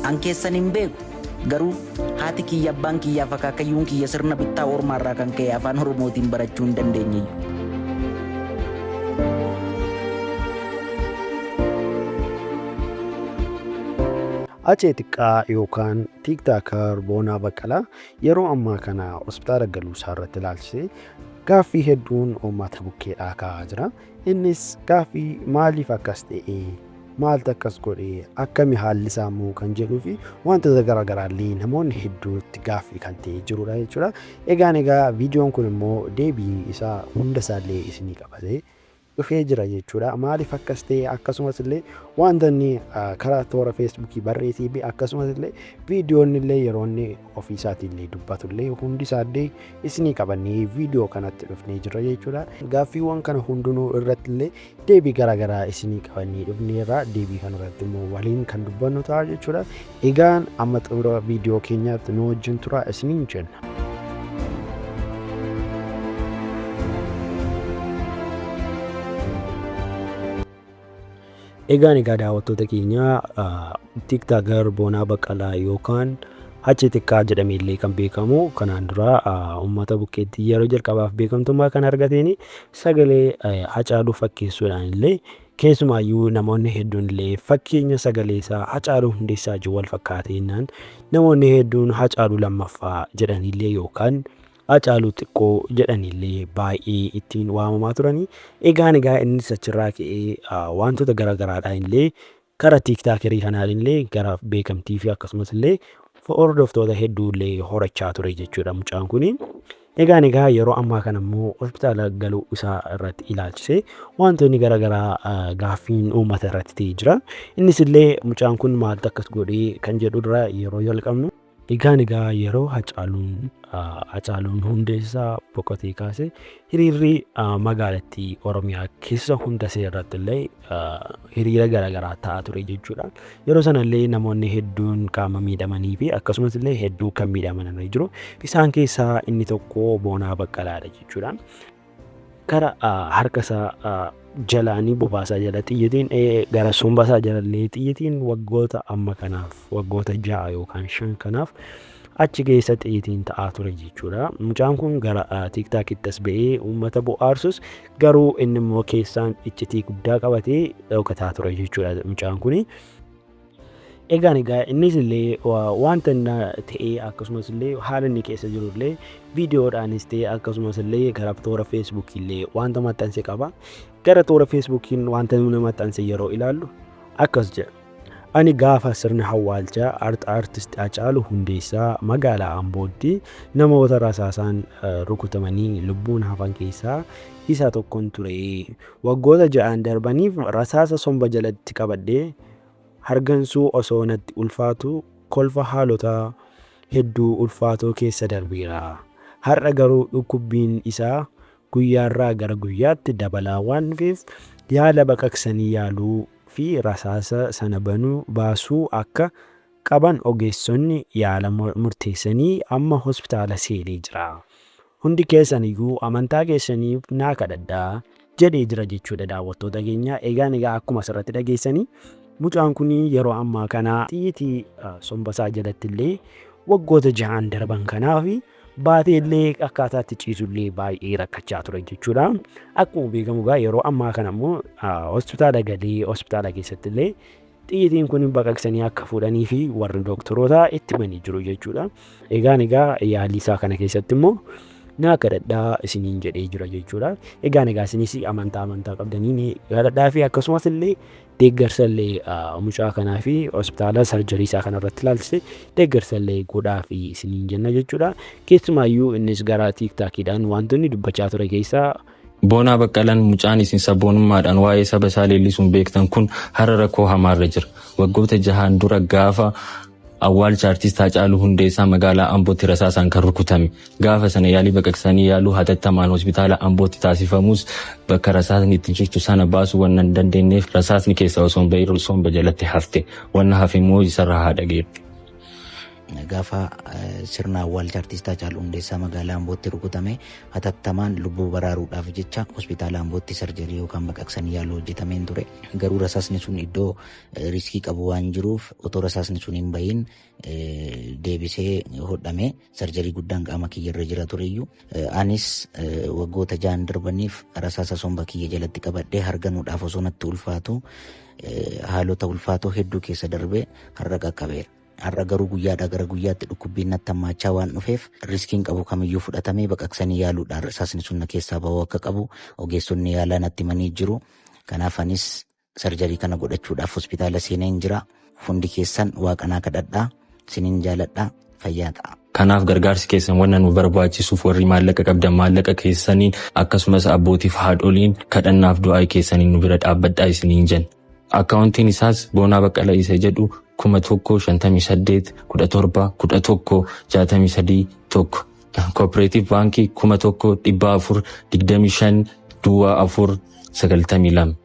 An keessan hin beeku. Garuu haati kiyya, abbaan kiyyaaf akaakayyuun kiyya sirna bittaa ormaarraa kan ka'e afaan Oromootiin barachuu hin dandeenyeyyu. Acee xiqqaa yookaan TikToker Boonaa Baqqalaa yeroo ammaa kana hospitaala galuu isaa irratti ilaalchisee gaaffii hedduun uummata bukkeedhaa ka'aa jira. Innis gaaffii maaliif akkas ta'e, maaltu akkas godhe, akkami haalli isaa immoo kan jedhuu fi wantoota garaagaraallee namoonni hedduutti gaaffii kan ta'e jirudha jechuudha. Egaan egaa viidiyoon kun immoo deebii isaa hunda isaallee isinii qabatee dhufee jira jechuudha. Maaliif akkas ta'e, akkasumas illee wanta inni karaa toora Feesbuukii barreessee fi akkasumas illee viidiyoonni illee yeroo inni ofii isaatii illee dubbatu illee hundi isaallee isinii qabannee viidiyoo kanatti dhufnee jira jechuudha. Gaaffiiwwan kana hundinuu irratti illee deebii garaagaraa isinii qabannee dhufneerra. Deebii kana irratti immoo waliin kan dubbannu ta'a jechuudha. Egaan amma xumura viidiyoo keenyaatti nu wajjin tura isiniin jenna. Egaan egaa daawwattoota keenya, TikToker Boonaa Baqqalaa yookaan Hachee Xiqqaa jedhamee illee kan beekamu, kanaan dura uummata bukkeetti yeroo jalqabaaf beekamtummaa kan argateen sagalee Hacaaluu fakkeessuudhaan illee, keessumaayyuu namoonni hedduun illee fakkeenya sagalee isaa Hacaaluu Hundeessaa wajjin wal fakkaateenaan namoonni hedduun Hacaaluu lammaffaa jedhanillee yookaan Hacaaluu xiqqoo jedhanillee baay'ee ittiin waamamaa turanii. Egaan egaa innis achirraa ka'ee wantoota garaagaraadhaan illee karaa TikTokerii kanaan illee gara beekamtii fi akkasumas illee hordoftoota hedduu illee horachaa ture jechuudha mucaan kuni. Egaan egaa yeroo ammaa kana immoo hospitaala galuu isaa irratti ilaalchisee wantoonni garaagaraa gaaffiin uummata irratti ta'ee jira. Innis illee mucaan kun maaltu akkas godhee kan jedhu dura yeroo jalqabnu. Egaan egaa yeroo Hacaaluun Hundeessaa boqotee kaase hiriirri magaalattii Oromiyaa keessa hunda ishee irratti illee hiriira garaagaraa ta'aa ture jechuudha. Yeroo sana illee namoonni hedduun qaama miidhamanii fi akkasumas illee hedduu kan miidhaman jiru. Isaan keessaa inni tokko Boonaa Baqqalaadha jechuudha. Kara harka isaa jalaanii bobaasaa jala xiyyitiin, gara somba isaa jalallee xiyyitiin waggoota amma kanaaf waggoota 6 yookaan 5 kanaaf achi keessa xiyyitiin ta'aa ture jechuudha. Mucaan kun gara TikTokitti as ba'ee uummata bohaarsus, garuu inni immoo keessaan iccitii guddaa qabatee dhokataa ture jechuudha mucaan kuni. Egaan egaa innis illee wanta inni ta'ee akkasumas illee haala inni keessa jiru illee viidiyoodhaanis ta'e akkasumas illee gara toora Feesbuukii illee wanta maxxanse qaba. Gara toora Feesbuukiin wanta inni maxxanse yeroo ilaallu akkas jedha. Ani gaafa sirna awwaalchaa artist Hacaaluu Hundeessaa magaalaa Ambootti namoota rasaasaan rukutamanii lubbuun hafan keessaa isa tokkon ture. Waggoota 6n darbaniif rasaasa somba jalatti qabadhee hargansuu osoo natti ulfaatu kolfa haalota hedduu ulfaatoo keessa darbeera. Har'a garuu dhukkubbiin isaa guyyaarraa gara guyyaatti dabalaa waan dhufeef yaala baqaqsanii yaaluu fi rasaasa sana banuu baasuu akka qaban ogeessonni yaala murteessanii amma hospitaala seenee jira. Hundi keessan iyyuu amantaa keessaniif naa kadhadhaa jedhee jira jechuudha daawwattoota keenya. Egaan egaa akkuma asirratti dhageessanii mucaan kun yeroo ammaa kana xiyyitii somba isaa jalatti illee waggoota 6n darban kanaaf baatee illee akkaataa itti ciisu illee baay'ee rakkachaa ture jechuudha. Akkuma beekamu egaa yeroo ammaa kana immoo hospitaala galee hospitaala keessatti illee xiyyitiin kun baqaqsanii akka fuudhanii fi warri doktoroota itti himanii jiru jechuudha. Egaan egaa yaalii isaa kana keessatti immoo naa kadhadhaa isiniin jedhee jira jechuudha. Egaan egaa isinis amantaa qabdanii kadhadhaa fi akkasumas illee deeggarsa illee mucaa kanaa fi hospitaala surgery isaa kana irratti ilaalchise deeggarsa illee godhaa fi isiniin jenna jechuudha. Keessumaayyuu innis gara TikTokiidhaan wantoonni dubbachaa ture keessaa Boonaa Baqqalaan, mucaan isin sabboonummaadhaan waa'ee saba isaa leellisuun beektan kun, har'a rakkoo hamaarra jira. Waggoota 6n dura gaafa awwaalcha artist Haacaaluu Hundeessaa magaalaa Ambootti rasaasaan kan rukutame. Gaafa sana yaalii baqaqsanii yaaluu hatattamaan hospitaala Ambootti taasifamus bakka rasaasni ittiin jirtu sana baasuu waan hin dandeenyeef rasaasni keessaa osoo hin bahin somba jalatti hafte. Wanna hafe immoo isarraa haa dhageettu. Gaafa sirna awwaalcha artiist Haacaaluu Hundeessaa magaalaa Ambootti rukutame hatattamaan lubbuu baraaruudhaaf jecha hospitaala Ambootti surgery yookaan baqaqsanii yaaluu hojjetameen ture. Garuu rasaasni sun iddoo risk qabu waan jiruuf otoo rasaasni sun hin bahin deebisee hodhame, surgery guddaan qaama kiyya irra jira tureyyuu. Anis waggoota 6 darbaniif rasaasa somba kiyya jalatti qabadhee harganuudhaaf osoo natti ulfaatu haalota ulfaatoo hedduu keessa darbee har'a qaqqabeera. Har'a garuu guyyaadhaa gara guyyaatti dhukkubbiin natti hammaachaa waan dhufeef riskiin qabu kamiyyuu fudhatamee baqaqsanii yaaluudhaan rasaasni sun na keessaa bahuu akka qabu ogeessonni yaalaa natti himanii jiru. Kanaaf anis surgery kana godhachuudhaaf hospitaala seeneen jira. Hundi keessan waaqanaa kadhadhaa. Sinin jaaladhaa. Fayyaa ta'a. Kanaaf gargaarsi keessan wanna nu barbaachisuuf warri maallaqa qabdan maallaqa keessaniin, akkasumas abbootiif haadholiin kadhannaaf du'aa keessaniin nu bira dhaabbadhaa isiniin jenna. Akkaawuntiin isaas Boonaa Baqqalaa isa jedhu 1,058 17 11 63 1. Cooperative Baankii 1425 04 92.